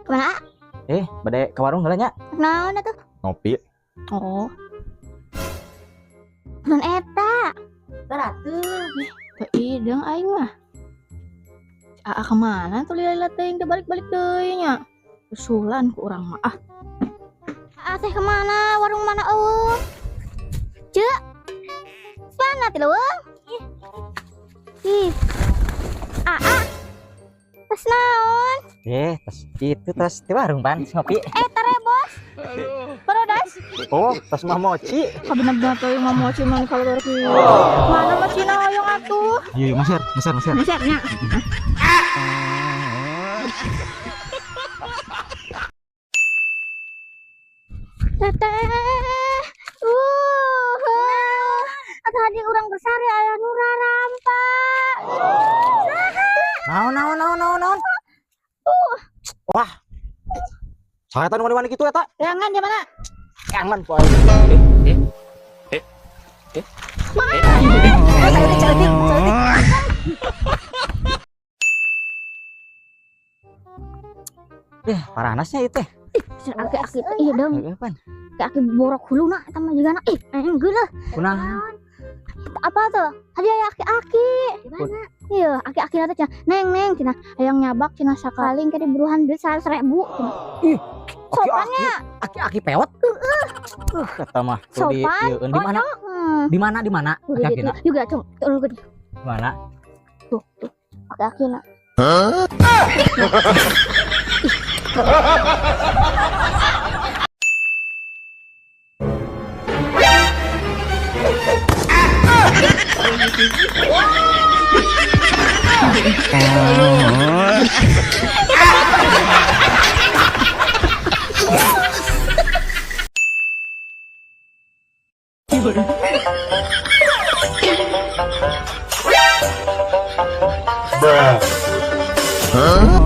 Kemana? Eh, bade ke warung heula nya. Naon atuh? Ngopi. Oh. Non eta. Baratur. Teu ideung aing mah. Aa kemana tuh lila-lila teuing teu balik-balik deui nya. Usulan ku urang mah ah. Aa teh kemana? Warung mana eueuh? Ceuk. Mana teh leuweung? Ih. Aa. Tas naon? Eh, tas itu tas di warung pan ngopi. Eh, tarebos. Parodas. Oh, tas mah mochi. Kabener-bener teuing mah mochi mah kalau kieu. Mana mochina hoyong atuh? Iya, maser, maser, maser. Mesernya. Teteh. Tadi urang besar ya aya nu rarampa. Naon, naon, naon, naon, naon. Wah. Saya tanu wani-wani kitu eta. Jangan di mana? Jangan poe. Celetik, celetik. Eh, paranasnya itu. Aki-aki ih dong, Heeh, pan. Aki borok huluna eta mah juga na. Ih, aing geuleuh. Kunaon? Apa tuh? Tadi aya aki-aki. Di mana? Iya, aki-aki teh cenah, "Neng, neng," cenah, hayang nyabak cenah sakaling ke buruhan duit 100.000 cenah. Ih, Sopannya. Aki-aki pewot. Eta mah tuh di Sopan. ieu di mana? Hmm. Di mana? Di mana? Tuh, di Aki-akina. ditu. Juga cung, tuh gede. Di mana? Tuh, tuh. Aki-aki na. Bruh.